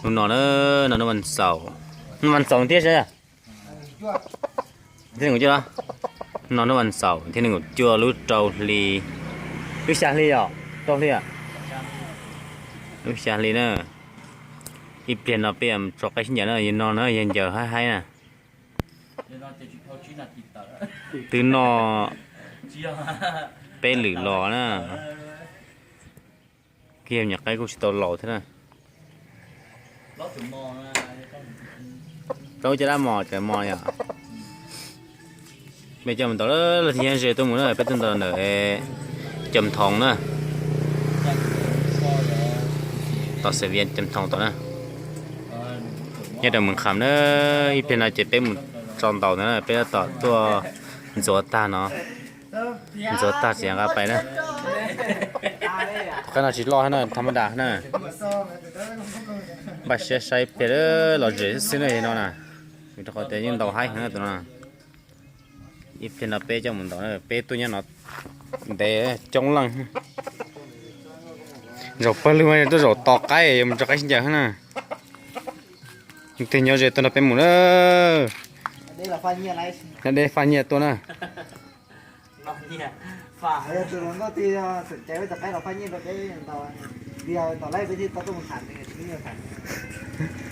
Hnub no na, no hnub vas xaum, hnub vas xaum thiab sas, thiab nees nkaum cuaj, no hnub vas xaum thiab nees nkaum cuaj lub rau hli, lub xya hli os, rau hli, lub xya hli na. Ib pliag no peb yuav tso qaib sib ncaws na, yog no na yog ncaws haib haib na. Twb noj peb lwm los na. Kiag nyuam qaib kuj tsis tau laus thiab na. Rau caj dab mos cov mos yom. Peb coj mus ntaus, leej twg nyob ze tuaj mus na, peb tuaj ntaus ntawm Cam Thoom na. Tom Xavias Cam Thoom tom na. Nyob rau Moos Kham na, ib pliag no ces peb mus tso ntaus ntawd na, peb tab tom tuaj ntxuav tag no. Ntxuav tag tsis nqa pais na. Qab no tsis loj na, tham ma das na. Npaj siab saib pliag lom zem xwb na no na. Vim rau qhov tias yeej ntaus haib heev na tus no. Ib pliag no peb coj mus ntaus na, peb tuaj nyob no ntev coob leej. Zaum pawg lug tuaj zaum tos qaib yuav mus tso qaib sib ncaws na. Leej twg nyob ze tuaj nrog peb mus na. Nyob deb faj nyiaj tuaj na.